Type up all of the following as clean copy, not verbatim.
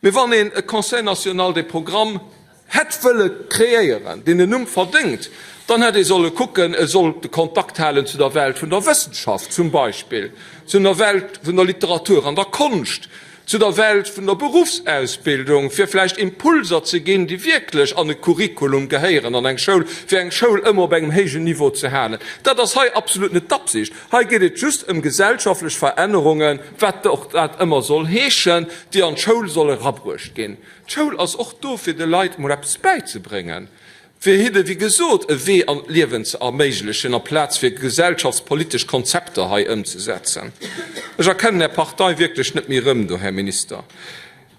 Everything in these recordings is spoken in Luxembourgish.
Mee wann een e Conseil national des programmes hätt wëlle kreéieren, deen en Numm verdéngt, dann hätt ee solle kucken, e soll de Kontakt halen zu der Welt vun der Wëssenschaft zum Beispill, zu der Welt vun der Literatur an der Konscht, zu der Welt vun der Beruffsausbildung, fir vläicht Impulser ze ginn, déi wierklech an e Curriculum gehéieren an eng Schoul, fir eng Schoul ëmmer op engem héijen Niveau ze halen. Dat ass hei absolut net d'Absicht. Hei geet et just ëm gesellschaftlech Verännerungen, wat och dat ëmmer soll heeschen, déi an d'Schoul solle erabruecht ginn. D'Schoul ass och do, fir de Leit mol eppes bäizebréngen, fir hinne wéi gesot e Wee an d'Liewen ze erméiglechen, amplaz fir gesellschaftspolitesch Konzepter hei ëmzesetzen. Ech erkennen Är Partei wierklech net méi erëm do, Här Minister.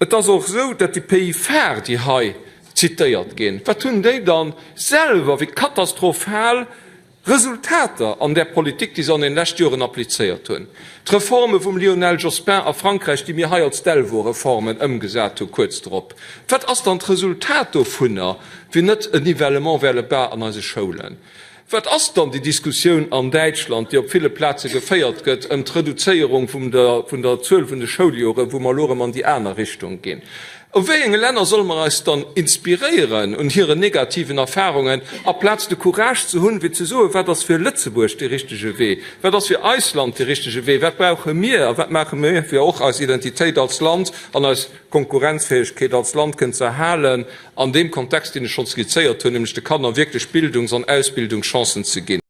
Et ass och esou, datt déi Pays phares, déi hei zitéiert ginn, wat hunn déi dann selwer wéi katastrophal Resultater an där Politik, déi se an den lescht Joren applizéiert hunn. D'Reforme vum Lionel Jospin a Frankräich, déi mir hei als Delvaux-Reformen ëmgesat hu kuerz drop. Wat ass dann d'Resultat dovunner, wéi net en Nivellement vers le bas an eise Schoulen? Wat ass dann déi Diskussioun an Däitschland, déi op ville Plaze geféiert gëtt, ëm d'Reduzéierung vun der Zuel vun de Schouljoren, wou mer elo erëm an déi aner Richtung ginn? U wéi enge Länner solle mer eis dann inspiréieren un hiren negativen Erfahrungen, aplaz de Courage ze hunn, fir ze soen, wat ass fir Lëtzebuerg dee richtege Wee, wat ass fir eis Land dee richtege Wee, wat brauche mir a wat maache mir, fir och eis Identitéit als Land an eis Konkurrenzfäegkeet als Land kënnen ze erhalen an deem Kontext, deen ech schonn skizzéiert hunn, nämlech de Kanner wierklech Bildungs an Ausbildungschancen ze ginn.